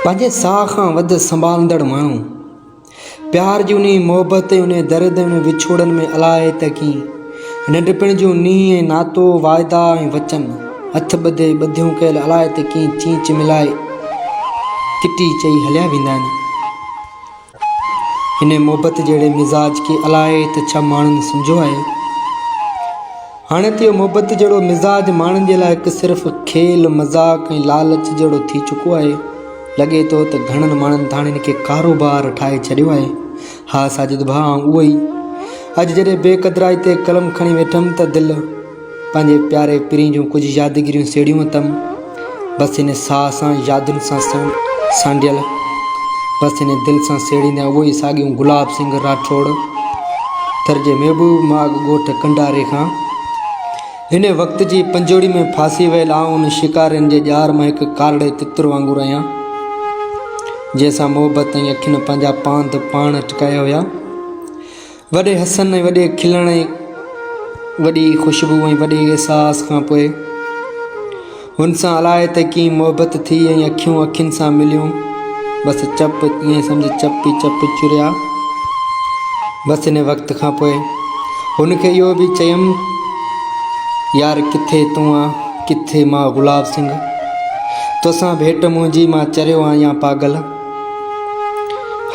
پنهنجي ساهه کان وڌ سنڀالندڙ ماڻهو. پيار جي انهي محبت ۽ انهي درد ۽ انهي وڇوڙن ۾ الائي ته ڪيئن ننڍپڻ جون نينهن ۽ ناتو، واعدا ۽ وچن، هٿ ٻڌي ٻڌيون ڪيل الائي ته ڪيئن چيچ ملائي ڪٽي چئي هليا ويندا آهن. انهي محبت جهڙي مزاج کي الائي ته ڇا ماڻهن سمجهيو آهي. هاڻي ته اهو محبت جهڙو مزاج ماڻهن جي لاء هڪ صرف کيل، مذاق ۽ لالچ جهڙو ٿي چڪو آهي. لڳي ٿو ته گهڻن ماڻهن ته هاڻي ان کي ڪاروبار ٺاهي ڇڏيو آهي. ها ساجد ڀاء آئون اهو ئي. اڄ جڏهن بي قدرائي تي قلم کڻي ويٺم ته دل پنهنجي پياري پرين جون ڪجهه يادگيريون سيڙيون اٿم. بس هن ساهه سان يادن سان سانڍيل بس هن دل سان سيڙيندي اهو ئي ساڳيون گلاب سنگهه راٺوڙ ٿر جي محبوب ماڳ ڳوٺ ڪنڊاري کان هن وقت جي پنجوڙي ۾ ڦاسي ويل آئون ان شڪارين جي ڄار مان هڪ ڪارڙي تتر وانگر آهيان جنهن سان محبت ۽ اکين پنهنجا پاند پاڻ اٽڪايا هيا. وڏي حسن ۽ وڏي کلڻ ۽ وڏي خوشبو ۽ وڏي احساس کان پوء هن سان الائي ته ڪيئن محبت ٿي ۽ اکيون اکين سان مليون بس چپ ائين سمجهه چپ ئي چپ چريا بس ان وقت کان پوء هن کي اهو به چيم يار ڪٿي تون آن ڪٿي مان گلاب سنگهه توسان ڀيٽ منهنجي مان چريو آن يا پاڳل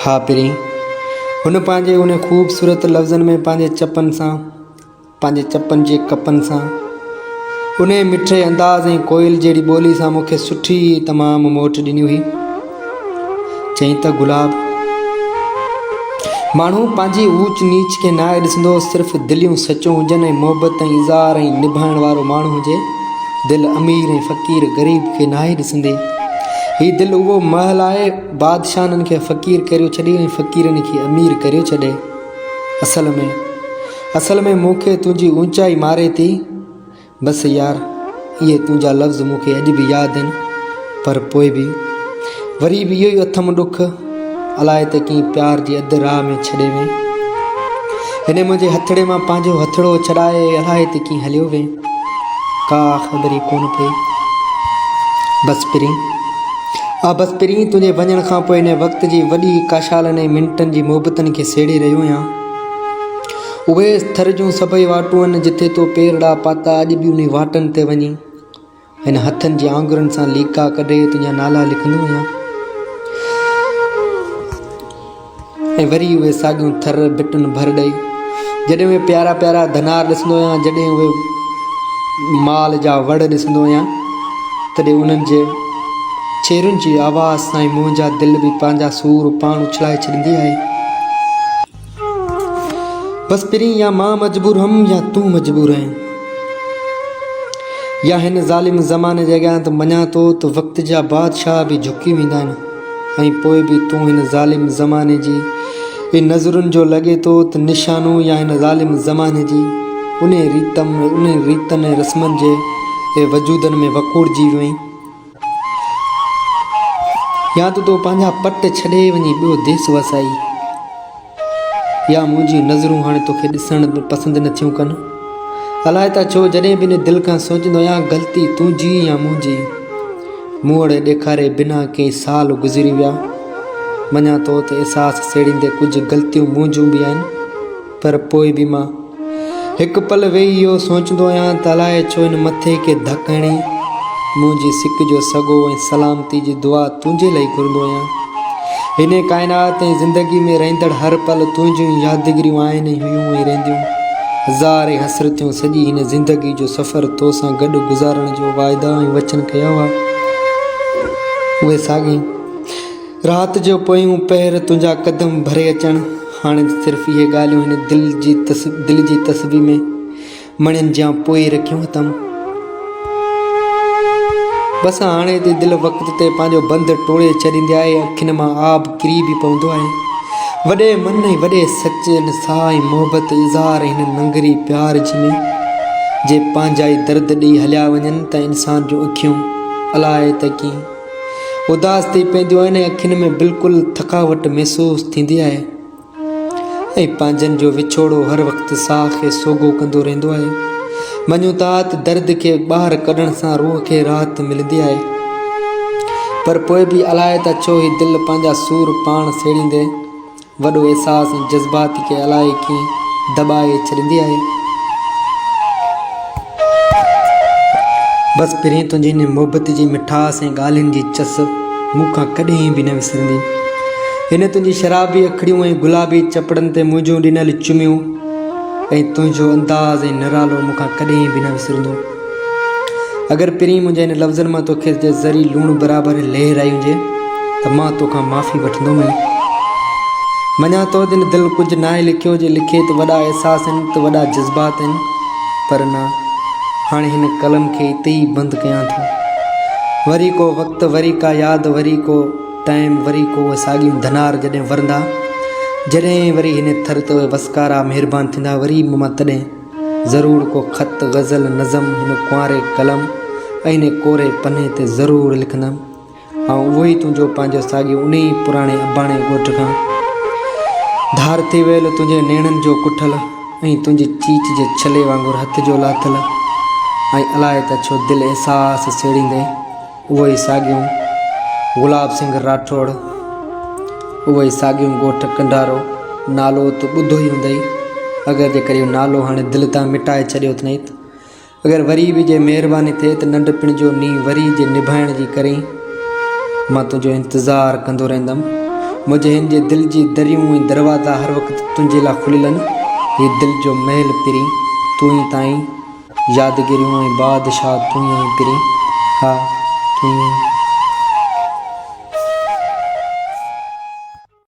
ها پرين! هن پنهنجي ان خوبصورت لفظن ۾ پنهنجي چپن سان، پنهنجي چپن جي ڪپن سان، انهيء مٺي انداز ۽ ڪوئل جهڙي ٻولي سان مون کي سٺي تمام موٽ ڏني هئي. چيائين ته گلاب! ماڻهو پنهنجي اوچ نيچ کي ناهي ڏسندو، صرف دليون سچيون هجن ۽ محبت ۽ اظهار ۽ نڀائڻ وارو ماڻهو هجي. دل امير ۽ فقير غريب کي ناهي ڏسندي. هي دل اهو محل آهي، بادشاهن کي فقير ڪريو ڇڏي ۽ فقيرن کي امير ڪريو ڇڏي. اصل ۾. اصل ۾ مون کي تنهنجي اونچائي ماري ٿي. بس يار، اهي تنهنجا لفظ مون کي اڄ به ياد آهن. پر پوء به. وري به اهو ئي اٿم ڏک. الائي ته ڪيئن پيار جي اڌ راهه ۾ ڇڏي وئين. هن منهنجي هٿڙي مان پنهنجو هٿڙو ڇڏائي الائي ته ڪيئن هليو وئين. ڪا خبر ئي ڪونه پئي. بس پرين. آ بس پرين تنهنجي وڃڻ کان پوء هن وقت جي وڏي ڪاشالن ۽ منٽن جي محبتن کي سيڙي رهيو آهيان. اهي ٿر جون سڀئي واٽون آهن جتي تو پيرڙا پاتا اڄ به انهي واٽن تي وڃي هن هٿن جي آڱرين سان ليڪا ڪڍي تنهنجا نالا لکندو آهيان ۽ وري اهي ساڳيون ٿر ڀٽن ڀر ڏئي جڏهن اهي پيارا پيارا ڌنار ڏسندو آهيان جڏهن اهي مال جا وڙ ڏسندو آهيان تڏهن انهن جي ڇيرن جي آواز سان ئي منهنجا دل به پنهنجا سور پاڻ اڇلائي ڇڏيندي آهي. بس پرين يا مان مجبور هئم يا تون مجبور آهين يا هن ظالم زماني جي اڳيان ته مڃان ٿو ته وقت جا بادشاهه به جهڪي ويندا آهن ۽ پوء به تون هن ظالم زماني جي نظرن جو لڳي ٿو ته نشانو يا هن ظالم زماني جي انهي ريتم انهي ريتن ۽ رسمن جي وجودن ۾ وڪوڙجي ويو آهين. يا ته تو پنهنجا پٽ ڇڏي وڃي ٻيو ديس وسائي يا منهنجيون نظرون هاڻي توکي ڏسڻ به پسند نٿيون ڪن. الائي ته ڇو جڏهن به ان دل کان سوچيندو آهيان غلطي تنهنجي يا منهنجي. منهڙي ڏيکاري بنا ڪيئي سال گذري ويا. مڃان ٿو ته احساس سيڙيندي ڪجهه غلطيون منهنجون به آهن. پر پوء به مان هڪ پل ويهي اهو سوچندو آهيان ته الائي ڇو هن مٿي کي ڌڪ هڻي منهنجي سڪ جو سڳو ۽ سلامتي جي دعا تنهنجي لئي گهرندو آهيان. هن ڪائنات ۽ زندگي ۾ رهندڙ هر پل تنهنجون ئي يادگيريون آهن ۽ هيون ۽ رهنديون. هزارين حسرتيون سڄي هن زندگي جو سفر تو سان گڏ گذارڻ جو واعدا ۽ وچن ڪيا هئا. اهي ساڳي. رات جو پويون پهر تنهنجا قدم ڀري اچڻ، هاڻي صرف اهي ڳالهيون هن دل جي دل جي تسبيح ۾ مڻين جيان پوئي رکيون اٿم. بس هاڻي ته دل وقت تي پنهنجو بند ٽوڙي ڇڏيندي آهي، اکين مان آب ڪري به پوندو آهي. وڏي من ۽ وڏي سچ هن ساهه ۽ محبت اظهار هن ننگري پيار جي ۾ جي پنهنجا ئي درد ڏئي هليا وڃن ته انسان جون اکيون الائي ته ڪيئن اداس ٿي پونديون آهن ۽ اکين ۾ بلڪل ٿڪاوٽ محسوس ٿيندي آهي ۽ پنهنجن جو وڇوڙو هر وقت ساهه کي سوگهو ڪندو رهندو آهي. مڃون ٿا ته درد کي ٻاهر ڪڍڻ سان روح کي راحت ملندي آهي. پر پوء به الائي ته ڇو هي دل پنهنجا سور پاڻ سيڙيندي وڏو احساس ۽ جذبات کي الائي ڪيئن دٻائي ڇڏيندي آهي. بس پرين تنهنجي ان محبت جي مٺاس ۽ ڳالهين جي چس مون کان ڪڏهن به نه وسرندي. هن تنهنجي شرابي اکڙيون ۽ گلابي چپڙن تي منهنجون ڏنل چميون ۽ تنهنجو انداز ۽ نرالو مون کان ڪڏهن به نه وسرندو. اگر پرين منهنجي هن لفظن مان توکي جي ذري لوڻ برابر لهر آئي هجي ته مان توکان معافي وٺندومئين. مڃان ٿو ته هن دل ڪجهه ناهي لکيو، جي لکي ته وڏا احساس آهن ته وڏا جذبات آهن، پر نه هاڻي هن قلم کي اتي ئي بند ڪيان ٿو. وري ڪو وقت، وري ڪا ياد، وري ڪو ٽائيم، وري ڪو اهي ساڳيون ڌنار جڏهن ورندا، جڏهن وري هن ٿر تي اهي وسڪارا مهربان ٿيندا، وري به مان تڏهن ضرور ڪو خط، غزل، نظم هن ڪنواري قلم ۽ هن ڪوري پني تي ضرور لکندم. آئون اهو ئي تنهنجو پنهنجو ساڳيو انهي ئي پراڻي اباڻي ڳوٺ کان ڌار ٿي ويل تنهنجي نيڻن جو ڪٺل ۽ تنهنجي چيچ جي ڇلي وانگر هٿ جو لاٿل ۽ الائي ته ڇو دل احساس سيڙيندي اهو ئي ساڳيو گلاب سنگهه راٺوڙ اهو ئي ساڳيو ڳوٺ ڪنڊارو نالو ته ٻڌو ئي هوندئي اگر جيڪر اهو نالو هاڻي دل تان مٽائي ڇڏيو اٿئي ته اگر وري به جي مهرباني ٿئي ته ننڍپڻ جو نينهن وري جي نڀائڻ جي ڪرين مان تنهنجو انتظار ڪندو رهندم. منهنجي هن جي دل جي دريون ۽ دروازا هر وقت تنهنجي لاء کليل آهن. هي دل جو محل پرين تون ئي تائين يادگيريون ۽ بادشاهه تون ئي آهين پرين ها تون ئي آهين.